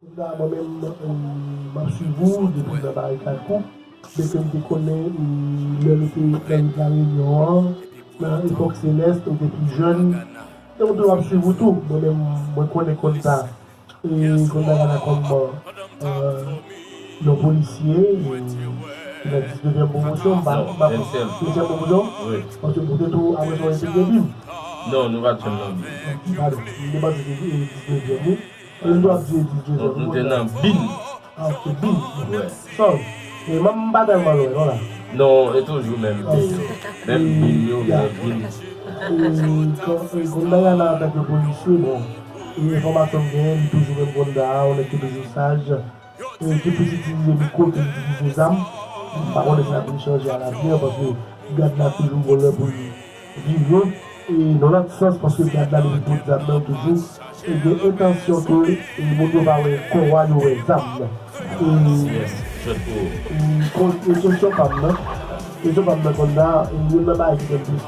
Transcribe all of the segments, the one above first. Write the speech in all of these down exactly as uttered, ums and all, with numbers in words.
Kounya mwen menm, e, m ap swiv ou depi nan Barikad Kou. Byenke m te konnen, e, lè nou te nan lit Lareyonn an, nan epòk Selès, ou te pi jèn. E mwen tou m ap swiv ou tou. Mwen menm, mwen konnen Konda, e, Konda Gana kòm, e, yon polisye, e, nan diznèvyèm pwomosyon, m pa, m pa, ventyèm pwomosyon, paske poutèt ou, apre sa, ou entegre bim. Non, nou pa t janm nan bim. Padon, m te panse se, e, diznèvyèm, wi. E nou ap di diznèvyèm. Donk, nou te nan bim. Ah, ok, bim. Wi. Sorry. E m, m pa tèlman lwen, non, la. Non, e toujou menm bim yo. Menm bim yo, menm bim. E, kon, e, Konda Gana antanke polisye, bon, e enfòmasyon m genyen, li toujou menm Konda a, yon nèg ki toujou saj, e ki plis itilize mikwo ke itilize zam. M pa konnen si l ap chanje alavni an, paske gad la toujou gon lè pou li vire, e nan lòt sans, paske gad la depi pot zam nan toujou, e gen entansyon ke, e, moun yo pa wè kò a, yo wè zam nan. E, e, kon, e kesyon pa m nan, kesyon pa m nan Konda, e, youn nan bagay ki fè m plis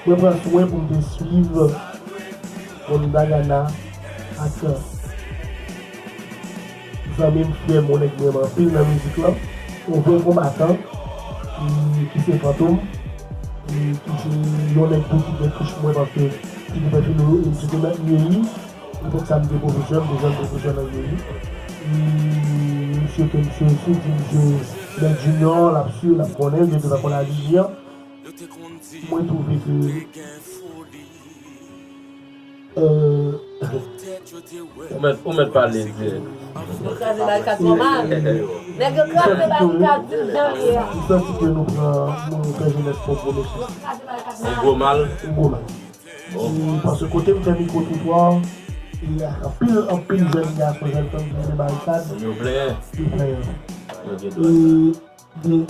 mwen pran swen pou m te swiv Konda Gana ak zanmi m, frè m, yon nèg m renmen anpil nan mizik lan, yon vrè konbatan, ki, ki se Fantom, ki, ki se yon nèg tou ki gen touch mwen paske li te fè filo, li te nan I E I, epòk sa m te pwofesè, m te jèn pwofesè nan I E I. Misye ke misye sou di misye nèg Junior, l ap swiv, l ap konnen, li te nan Konda Junior. Mwen twouve ke, euh, Ou mèt, ou mèt pale dirèk. Yo kraze Barikad twò mal. Nèg yo kraze Barikad, di l jan l ye a. M santi ke nou pran, nou fè jenès pran gwo mesye. Yon gwo mal. Yon gwo mal. Bon. E paske kote m fè mikwo twotwa, e ak anpil, anpil jèn gason, jèn fanm ki vin nan Barikad, yo plenyen. Yo plenyen. Yo gen dwa. E de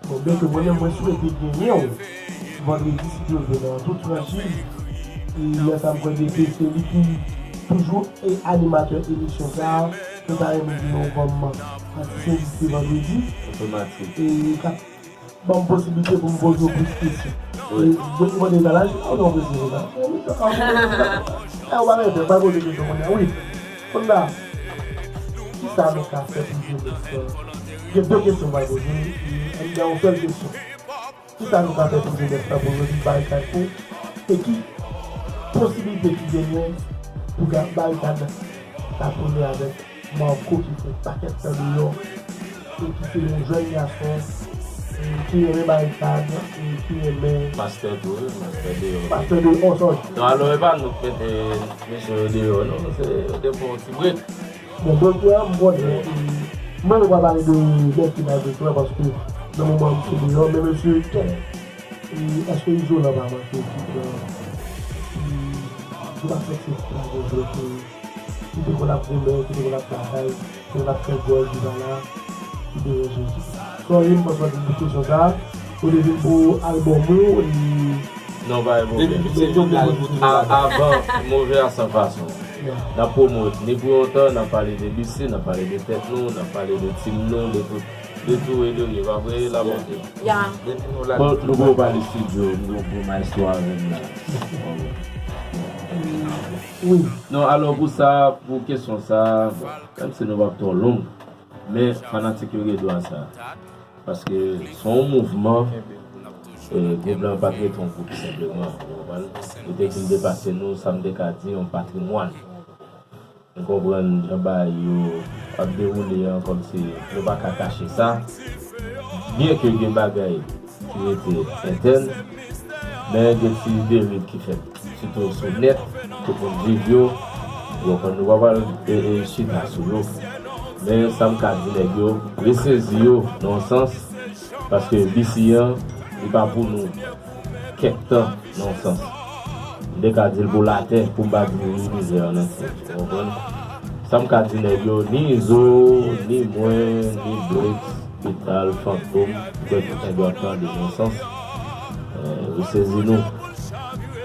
Bon, byenke mwen menm, mwen swete genyen w vandredi, si Dye vle, nan tout franchiz. E lè sa, m kwè DP se li ki toujou e animatè emisyon sa a. Mwen ta renmen genyen w kòm atis envite vandredi. Otomatik. E k ap ban m posiblite pou m poze w plis kesyon. Wi. E, bon, mwen deja la, oh non, mwen deja la. E, ou pa mete, pa poze kesyon, mwen, wi. Konn la, kisa nou ka fè pou jenès lan? Gen de kesyon m pral poze, e, anndan yon sèl kesyon. Kisa nou ka fè pou jenès lan pou yo vin Barikad Kou? E ki posiblite ki genyen pou ga-, Barikad ta tounen avèk Marco ki fè pakèt tan deyò, e ki se yon jèn gason, e ki renmen Barikad, e ki renmen Mastè tou, wi, Mastè deyò. Mastè deyò, oh, sorry. Non, alò, e pa nou k mete mesye yo deyò, non, se, yo te pran yon ti brek. Bon, brek la, m konnen, e, mwen, nou pa pale de nèg ki bay brek la, paske nan moman m sou deyò, men mesye, kè, e, èske Izolan pa manke ekip la? E, nou pa fè ekip la gon brek, e, ki te konn ap goumen, ki te konn ap batay, ki te konn ap fè gòl, ki pa la, ki te rejwe. Sorry, m panse w ap vin pou kesyon sa a. Ou te vin pou albòm ou, e, Non, pa gen pwoblèm. Depi se tout la, tout la. A-, avan, Move a san fason. Yeah. N ap pwomòt, ni pou yon tan, n ap pale de B C, n ap pale de tèt nou, n ap pale de tim nou, de tout, de tou e de rye, pa vre, la bonte. Ya. Depi nou la, bon, nou poko pale estidyo, nou gon gwo maestro avè n la. Wi. Non, alò pou sa, pou kesyon sa, bon, menm si nou p ap twò long, men fanatik yo gen dwa sa. Paske se yon mouvman, e, gwoup lan pa t ret yon gwoup senpleman, ou konprann? Li te vin depase nou, sa m te ka di, yon patrimwàn. Ou konprann jan bagay yo ap dewoule an, kòmsi nou pa ka kache sa. Byenke gen bagay ki rete entèn, men gen ti deriv ki fèt, sitou sou nèt, tout moun viv yo, ou konprann, nou pa pral, e, e, chita sou yo. Men sa m ka di nèg yo, resezi yo, nan yon sans, paske B C an, li pa pou nou kèk tan, nan yon sans. M te ka di l pou latè, pou m pa di l pou linivè an antye, ou konprann? Sa m ka di nèg yo, ni Izo, ni mwen, ni Brix, Vital, Fantom, m kwè tout nèg yo ap tande nan sans. Eh, resezi nou.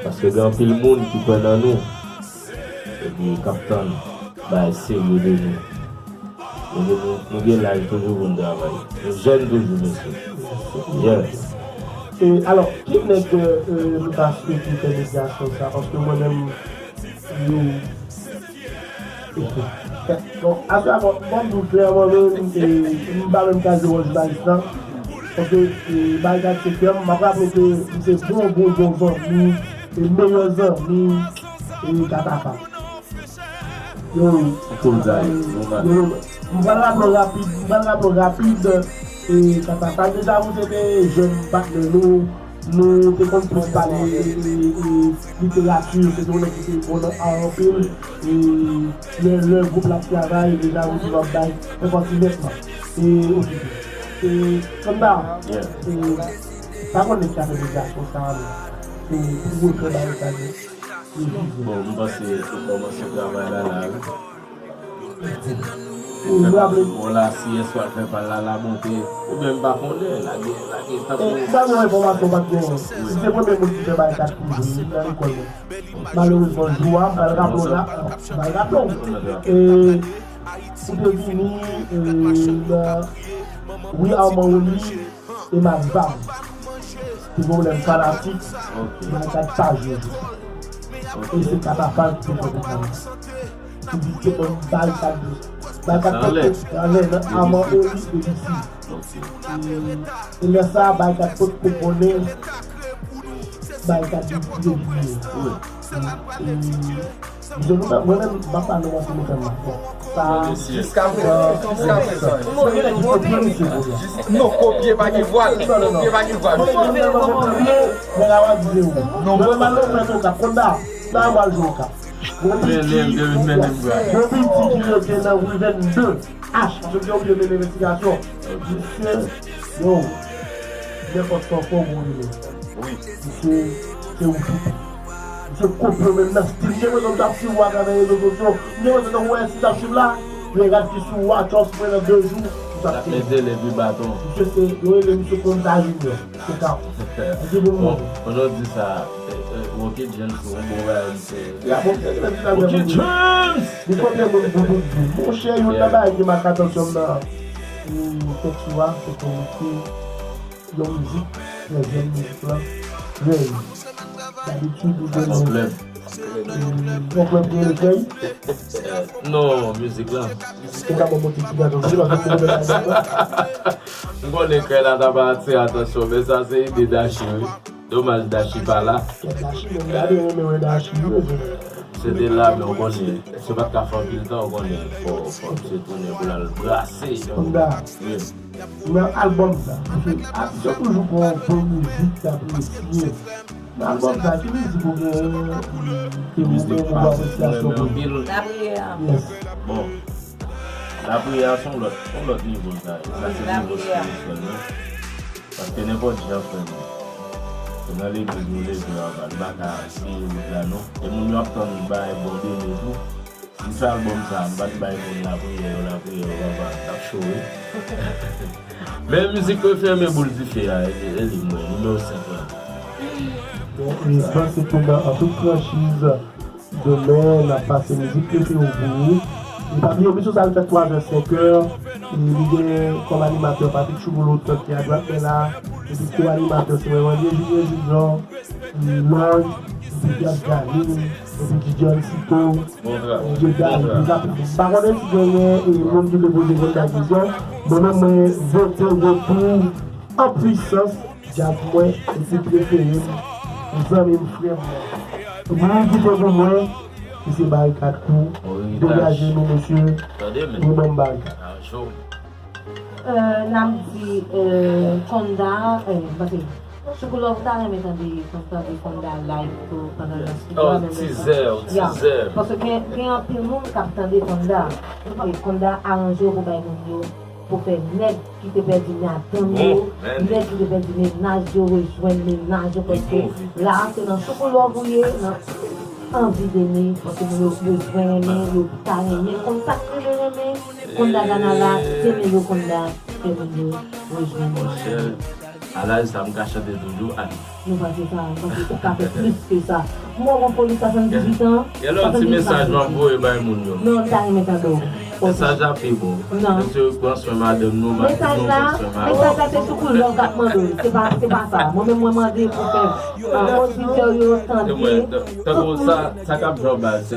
Paske gen anpil moun ki kwè nan nou. Epi k ap tann bagay serye de nou. Nou, nou, nou gen laj toujou pou n travay. Nou jèn toujou, mesye. Yeah. E, alò, ki nèg, e, nou ta swete fè medyasyon sa? Paske mwen menm, yo, Bon, aswè a, bon, bon, m di w klèman menm, e, m pa menm ka jwe wòl jounalis lan. Paske, e, Barikad se kè m, m ap raple ke m se bon, bon, bon zanmi, e, meyè zanmi, e, Katafal. Yo, yo, m pral raple w rapid, m pral raple w rapid, e, Katafal deja ou se te jèn patnè nou, nou te konn plis pale, e, e, literati, se te yon nèg ki te bon nan ar anpil, e, lè, lè gwoup la ap travay, deja ou te ap bay enfòmasyon nètman. E, okipe. E, Kanda, e, pa konn nèg ki ap fè degaj konsa, men, e, pou refè bagay sa yo. Bon, m panse ou kòmanse travay la, la, wi. Ou raple. Bon, la, si yèswa l fè pa l la, la monte, oubyen m pa konnen, lage, lage, tankou. E, m pa gen enfòmasyon, m pa t gen. Li se premye moun ki fè Barikad kouvri nan lekòl mwen. Malerezman, jou a, m pral raple w la, m pral raple w. E, ou te vini, e, nan, wi, Armand Oli, e Max Bam. Te gen pwoblèm fanatik, Barikad pa jwe jou. E se Katafal ki te fè pwoblèm nan. Ki di ke bon Barikad, Barikad te anlè nan Armand Oli de Lisi. E lè sa a, Barikad pot ko konnen Barikad di, di, di, di. Mwen menm, m ap pale nan mwen, se mwen fè mal. Bon, sa, jiska prezan, jiska prezan. Mwen gen nèg ki kopye misye pou mwen. Non, kopye pa gen vwal. Kopye pa gen vwal. Mwen la w ap di ou. Non, mwen mal nan fè Okap. Konn da, la w al jwe Okap. Bon piti, bon piti ki rete nan ri vennde. H, misye te oblije mennen envestigasyon. Misye, yo, nenpòt tan fò w gon rele. Wi. Misye, se ou tou. Misye kopye w menm nan stil. M te wè kòm t ap swiv ou atravè rezo sosyo. M te wè se tankou w ap swiv la. Men gad ki sou WhatsApp mwen nan de jou. Misye ap mete l epi baton. Misye se, yo rele misye Konda Junior. Se ka. Epi pou mwen. Bon, konnen w di sa, e, e, Rocky James se yon bon bagay misye. Li ap montre ke li nan Rocky James! Li kote moun pou tout di. Monchè, youn nan bagay ki mak atansyon m nan, e, tèks ou a, se ke ou te yon mizik, trèzyèm mizik lan, Rèy. Dabitid, ou gen yon klèb. Yon klèb ki rele Krèy? Non, mizik lan. Ou ka ban m yon ti ti gade, wi, paske pou mwen, m konnen Krèy la ta pa atire atansyon, men sa se ide Dachi, wi. Domaj Dachi pa la. Dachi, men m gade renmen wè Dachi, wi, mezanmi. Se te la, men ou konnen, se pa t ka fè anpil tan, ou konnen, fò, fò misye tounen pou l al brase. Konda. Wi. Nan albòm sa, paske atis yo toujou gon bon mizik k apresye. Nan albòm sa, ki mizik ou gen, ke ou gen yon bon apresyasyon pou li? Lapriyè. Yes. Bon, Lapriyè se yon lòt, yon lòt nivo sa. Sa se nivo espirityèl, wi. Paske nenpòt jan, frè m, se nan legliz nou leve anba, nou pa ka siye wout la, non. E moun yo ap tann bagay bon de nou tou. M fè albòm sa, m pa t bay moun lapriyè yo, lapriyè yo, papa, t ap cho, wi. Men mizik prefere m e Boul Dife a, e, e li mwen, nimewo senk la. Bon, e, panse ke nan, an tout franchiz, demen, n ap pase mizik prefere w pou ou. E pa bliye, emisyon sa a fèt twazè, senkè, e li gen kòm animatè Patrick Chouboulot, ki adwat mwen la, epi ko-animatè se mwen, Ranier Junior Junior, Lloyd, epi Jazz Galil, epi Didion Sito, Jeda, epi Zapi. M pa konnen si genyen, e, moun ki vle poze Konda kesyon, mwen menm mwen vote retou an pwisans, djaz mwen, epi prefere m, zanmi m, frè m nan. Moun ki te pou mwen, ki se Barikad Crew, degaje nou, mesye, nou ban m Barikad. Euh, n ap di, euh, Konda, euh, pase, Choukou Love, ou ta renmen tande, tande Konda live tou pandan nan estidyo a, menm lè sa. Yon tizè, yon tizè. Paske gen, gen anpil moun k ap tande Konda. E Konda aranje w pou bay moun yo, pou fè nèg ki te pèdi madanm yo, nèg ki te pèdi mennaj yo, rejwenn mennaj yo, paske la, se nan Choukou Love ou ye, nan Anvi Deme, paske moun yo bezwen renmen, yo ta renmen, Konda ta renmen renmen, Konda Gana la, se men yo Konda fè moun yo rejwenn. Monchè, a laj sa m ka chante toujou, a. Nou panse sa, m panse ou ka fè plis ke sa. M wè w an foli swasanndizuit an, gen lòt ti mesaj m ap voye bay moun yo. Non, m ta renmen tande w. Mesaj la pi bon. Non. Mesye, pran swen madanm nou, madanm nou, pran swen madanm nou. Mesaj la, se Soukoulòv k ap mande l. Se pa, se pa sa. Mwen menm, mwen mande pou fè, ah, oditè yo tande. Tankou sa, sa k ap jwe bal, se.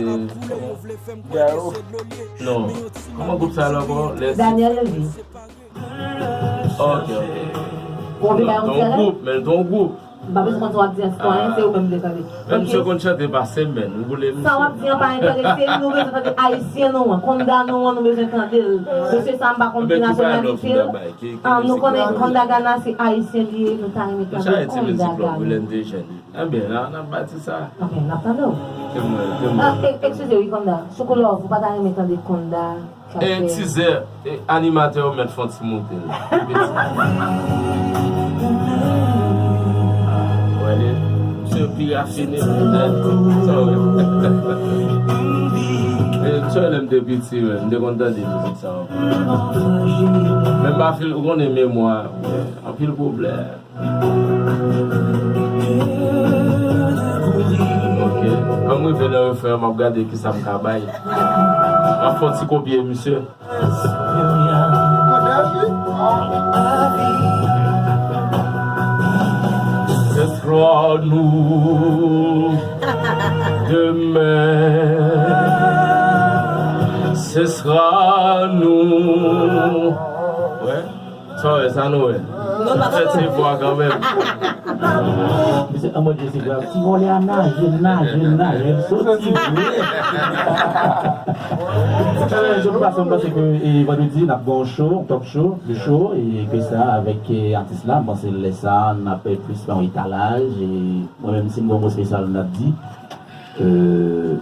Non. Kòman gwoup sa a ankò? Daniel Levy. Ok, ok. Bon, men yon gwoup, men yon gwoup. M pa bezwen konn sa w ap di an sitwayen, se ou menm m vle tande. Men misye konn chante pase m, men, ou boule misye. Sa w ap di an pa enterese m, nou bezwen tande ayisyen nou an, Konda nou an, nou bezwen tande l. Mesye sa m pa konn ki nasyonalite l. Ah, nou konnen Konda Gana se ayisyen li ye, nou ta renmen tande Konda Gana. Ebyen, la, n ap bati sa. Ok, n ap tande w. Te mwen, te mwen. Ah, e, eskize wi, Konda. Soukoulòv, ou pa ta renmen tande Konda? E tizè, e animatè yo mèt fè yon ti moute l. Wè li, misye pi rafine, sa wè. E, misye lè m te piti, men, m te konn tande mizik sa yo. Men m pa fin, ou konnen memwa, anpil pwoblèm. Ok. Ann rive nan refren an, m ap gade kisa m ka bay. M ap fè yon ti kopye misye. Ce sera nous demain. Ce sera nous. Ouais. Sa w wè, sa nou wè. Sa fè ti vwa kanmenm. Misye an mòd Jessica, ti vòlè a naje, naje, naje, l soti vre. Eh, jodi pase, m panse ke, eh, vandredi, n ap gen yon show, yon talk show, yon show, e ke sa avèk, eh, atis la, m panse lè sa, n ap plis fè yon etalaj, e mwen menm, si m gen yon mo espesyal, m ap di, eh,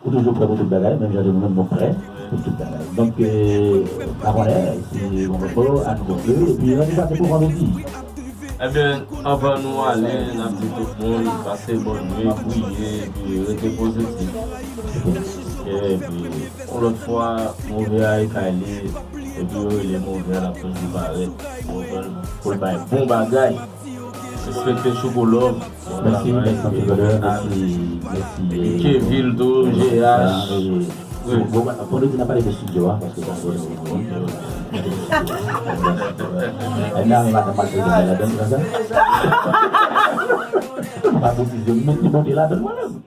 Ou toujou prè pou tout bagay, menm jan de nou menm nou prè pou tout bagay. Donk, euh, pa konnen, si bon, bon, bon, ann kontre, epi randevou a se pou vandredi. Ebyen, anvan nou ale, n ap di tout moun, pase bòn nwi, priye, epi rete pozitif. Epi, yon lòt fwa, move a e kay li, epi yo rele move a, l ap toujou parèt. Ou konprann? Pou l bay bon bagay. Respekte Chouko Love. Mèsi, mèsi anpil, brother. Mèsi, mèsi. Kevil tou, G H. Bon, bon, bon, nou di n ap pale de studio a, paske sa se. Èl la, men madanm pa te gen ladan, konsa. Pa posisyon, met li monte ladan, mwen menm.